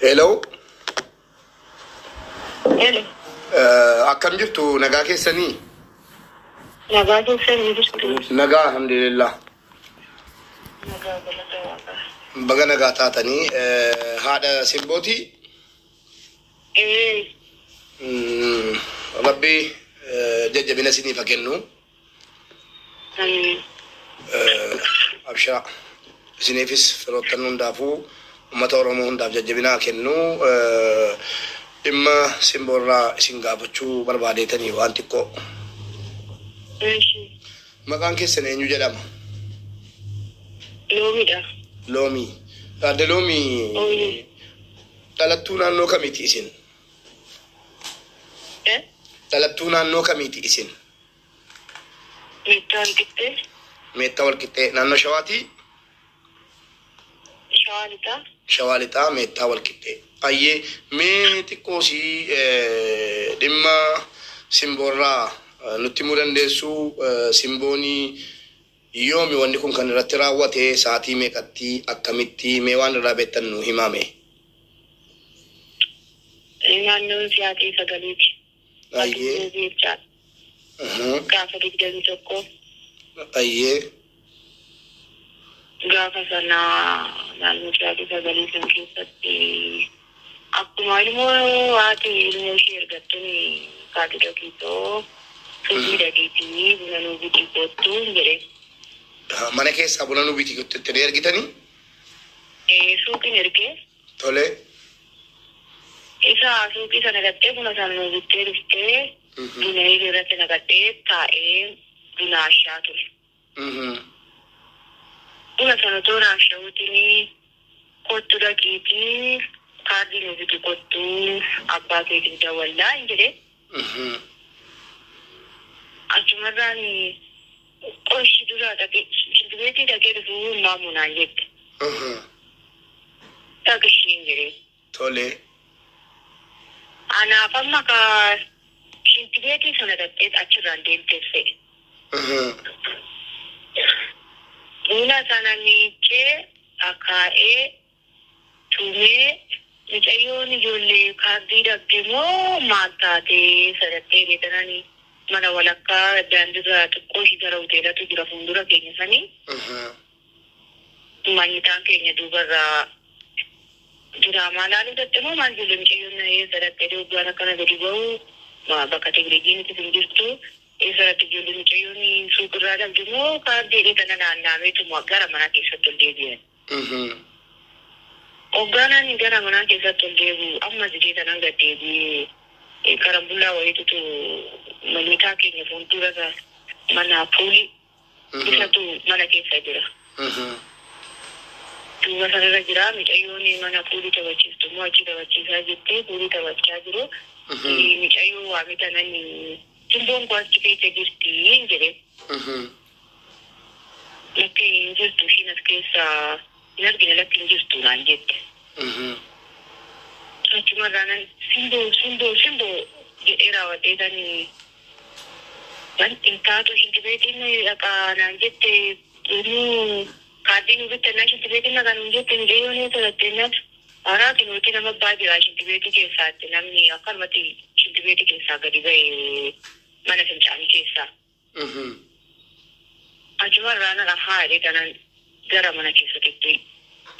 Hello. Hello. Akkam jirtu, nagaa keessanii? Nagaa keessanii jirtu. Nagaa, alhamdulillah. Nagaa, galata Waaqaa. Baga nagaa taatanii. Haadha Simbooti. Ee. Rabbi jajjabina isiniif haa kennu. Amiin. Abshiraa. Isiniifis firoottan hundaafuu, uummata Oromoo hundaaf jajjabina haa kennu. Dhimma Simboorraa isin gaafachuu barbaadeetanii waan xiqqoo. Eeshi. Maqaan keessan eenyu jedhama? Loomiidha. Loomii. Adde Loomii, Ooyee. dhalattuu naannoo kamiiti isin? Eh? Dhalattuu naannoo kamiiti isin? Meettaa Walqixxee. Meettaa Walqixxee. Naannoo Shawaatii? Shawaa Lixaa. Shawaa Lixaa, Meettaa Walqixxee. Ayyee, mee xiqqoo sii dhimma Simboorraa nutti himuu dandeessuu? Simboonii yoomi wanni kun kan irratti raawwate, sa'aatii meeqatti, akkamitti, mee waan irraa beektan nu himaa mee. Naannoon sa'aatii 9ti. Ayyee. Aduu jechaadha. Gaafa 21. Ayyee. Gaafa sana naannoo sa'aatii 9 san keessatti akkuma ilmoo haati ilmoo ishee ergattuun kaati dhaqiitoo suuqii dhaqiitii buna nuu bitii kottu jedhe. Mana keessaa buna nuu bitii jettanii ergitanii? Suuqiin ergee. Tole. Isa suuqii sana dhaqxee buna sana nuu bittee dhuftee, buna irratti naqadhee taa'ee buna ashaa ture. Buna sana otoo naasha'uutiin, "Kottu, dhaqiitii kaardii nuu biti kottu, abbaa keetiif dawwallaa," hin jedhee. Achumarraan qoshi dura dhaqee shintibeetii dhaqee dhufuu maamu naan jette. Dhaqishii hin jedhee. Tole. Anaaf amma ka shintibeetii sana dhaqxee achirraan deemteef fe'e. Buna sana miicee, akaa'ee, tumee, mucayyoon ijoollee kaardii dhabde moo maal taatee sadattee beekananii mana walakkaa daandiirra xiqqoo ishii gara hoteelatu jira fuuldura keenya sanii, manyitaan keenya duubarraa diraamaa laaluu dadhe moo maal, ijoollee mucayyoon sadattee hoggaan akkana gadi ba'u bakka televiziyoonitti hin jirtu, eessatti ijoollee mucayyoon suuqirraa dhabde moo kaardii jedhee kana naannaameetuma gara manaa keessatti ol deebi'an. Hoggaanaan gara manaa keessatti ol deebi'u, amma zidee kanan gad deebi'ee karambullaa wayiitutu manyitaa keenya fuuldura mana puulii isatu mana keessa jira. Duuba sanarra jira, mucayyoon mana puulii taphachiistu immoo achi taphachiisaa jirti, puulii taphachaa jiru. Mucayyoo waamitanan, "Simboon koo achi keessa jirti," jedhee. "Lakki, hin jirtu, ishiin as keessa hin argine, lakki hin jirtu," naan jette. Achumarraanan "Simboo, Simboo, Simboo" jedhee raawwadhee kan hin taatu, shintibeetiin dhaqaa naan jette, inni kaardii nu bittannaa shintibeetiin dhaqaa nuun jette, mucayyoon eessa dhatteennaat haraa kinuuti nama abbaa jira shintibeetii keessaatti, namni akkanumatti shintibeetii keessaa gadi ba'e mana fincaanii keessaa. Achumarraanan ahaa jedhee kanan gara mana keessatti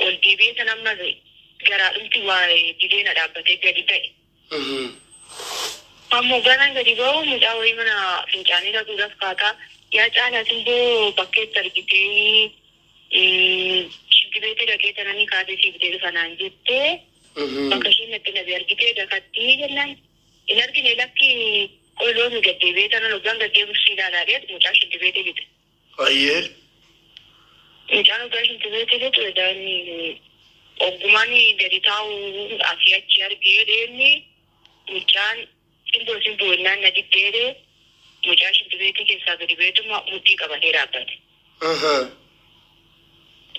ol deebi'ee san amma garaadhumti waa dideena dhaabbatee gadi ba'e. Ammoo ganaan gadi ba'u, mucaa wayii mana fincaanii dhaquudhaaf kaataa, "Yaa Caalaa, Simboo bakkeetti argitee shintibeetii dhaqee tananii kaatee siif bitee dhufa naan jettee, bakka isheen natti nabi argitee dakattii," jennaan, "Hin argine, lakki, qoyloomi gad deebi'ee tanan hoggaan gad deebi'u si ilaalaa," jedhe mucaa shintibeetii lixe. Ayyee. Mucaan hoggaa shintibeetii lixu edaan oggumaan gadi taa'u asii achi argee deemni mucaan "Simboo, Simboo" jennaan na diddeere, mucaa shintibeetii keessaa gadi beetuma mudhii qabatee dhaabbate.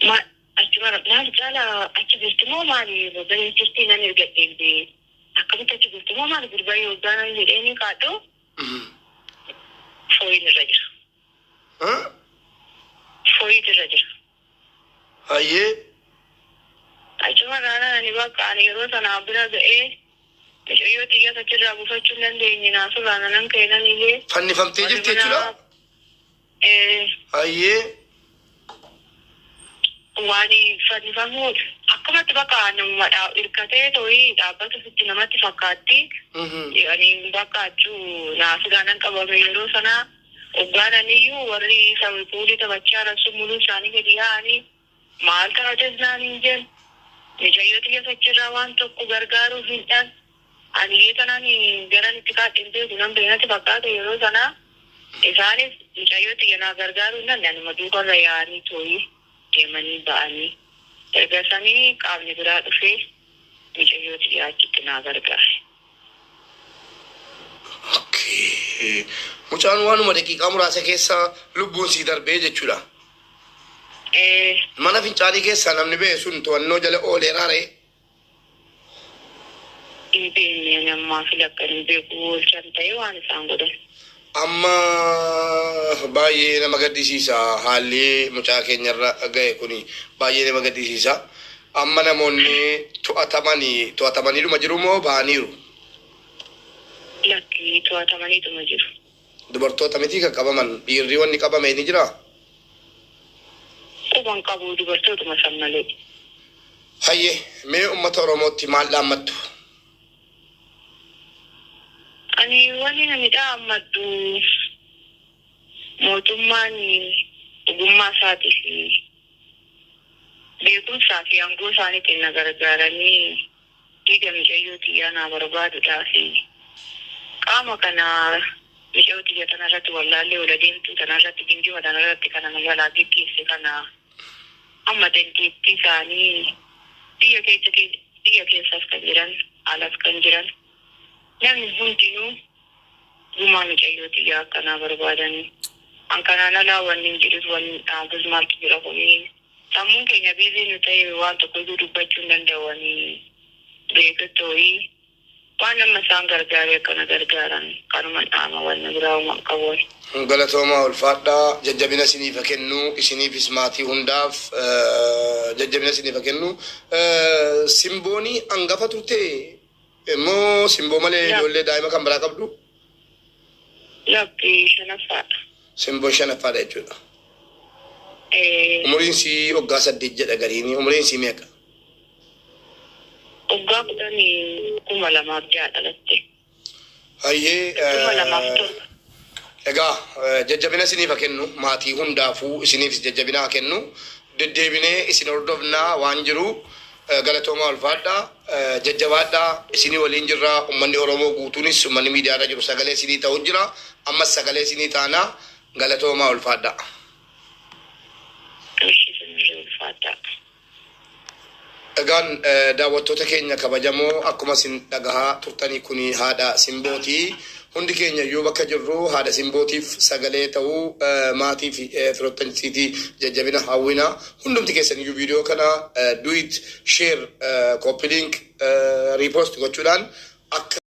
Ma achuma maal, Caalaa achi jirti moo maali, bahee jirti nan ergadheen akkamitti achi jirti moo maali gurbaa hoggaan jedheeni kaadhu fooyin irra jira. Fooyitu irra jira. Ayyee. Achuma raanaan ani bakka ani yeroo sana bira ga'ee mucayyoo xiyya achirraa buufachuu hin dandeenye naasurraa nanan ka'e iyyee. Fannifamtee jirti jechuudha? Eh. Hayyee. Waan fannifamuu akkumatti bakka namuma hirkatee to'ii dhaabbata sitti namatti fakkaatti. Ani bakka achuu naasuudhaan nan qabame yeroo sana hoggaananiyyuu warri puulii taphachaa jiran sun muluu isaanii gadi yaa'anii maal taates naan hin jenne. Mucayyoo xiyya achirraa waan tokko gargaaruuf hin dhan. Ani tanaan garan itti kaadhin beeku nan beeknatti fakkaate yeroo sana isaanis mucayyoo xiyya naa gargaaruu hin danda'an anuma duukarra yaa'anii too'ii deemanii ba'anii. Erga sanii qaamni biraa dhufee mucayyoo xiyya achitti naa gargaare. Okay. Mucaan waanuma daqiiqaa muraasa keessa lubbuun sii darbee jechuudha. Eh. Mana fincaanii keessaa namni ba'e sun to'annoo jala ooleeraa ree? Hin beekne ani ammaa fi lakkan hin beeku oolchan ta'e waan isaan godhan. Amma baay'ee nama gaddisiisa haalli mucaa keenyarra ga'e kuni baay'ee nama gaddisiisa. Amma namoonni to'atamaniidhuma jiru moo ba'aniiru? Lakki to'atamaniituma jiru. Dubartoota miti kan qabaman dhiirri wanni qabame ni jiraa? Quban qabu dubartootuma san malee. Hayyee mee uummata Oromootti maal dhaammattu? Ani wanni nani dhaammadhu mootummaan ogummaa isaatii fi beekumsaa fi aangoo isaaniitiin na gargaaranii dhiiga mucayyoo xiyyaa naa barbaaduudhaa fi qaama kana mucayyoo xiyya tanarratti wallaallee ola deemtuu tanarratti gingima tanarratti kana na jalaa geggeesse kana amma dandeettii isaanii biyya keessa biyya keessas kan jiran alas kan jiran namni hundinuu gumaa mucayyoo xiyyaa akkanaa barbaadanii an kanaan alaa wanni hin jedhus wanni dhaabus maaltu jira kuni sammuun keenya busy nu ta'e waan tokko iyyuu dubbachuu hin danda'anii beekuttooyi waan amma isaan gargaaree akkana gargaaran kanuma dhaama wanni biraa uuman qabuun. Galatoomaa ulfaadhaa jajjabina isiniif haa kennu isiniifis maatii hundaaf jajjabina isiniif haa kennu. Simboonii hangafa turte immoo simboo malee ijoollee daa'ima kan biraa qabdu? Lakki shanaffaadha. Simboo shanaffaadha jechuudha. Umuriin sii waggaa 8 jedha gariini umuriin sii meeqa? Waggaa 10 2006 dhalatte. Hayyee. 2007. Egaa jajjabina isiniif haa kennu maatii hundaafuu isiniifis jajjabina haa kennu deddeebinee isin hordofnaa waan jiru galatoomaa ulfaadhaa jajjabaadhaa isinii waliin jirra ummanni Oromoo guutuunis ummanni miidiyaarra jiru sagalee isinii ta'u jira ammas sagalee isinii taanaa galatoomaa ulfaadhaa. Ishii isinirra ulfaadhaa. Egaan daawwattoota keenya kabajamoo akkuma isin dhagahaa turtanii kuni haadha simbootii. Hundi keenya iyyuu bakka jirru haadha simbootiif sagalee ta'uu maatii fi firoottan isiitii jajjabina hawwina. Hundumti keessan iyyuu viidiyoo kana duet share copy link repost gochuudhaan akka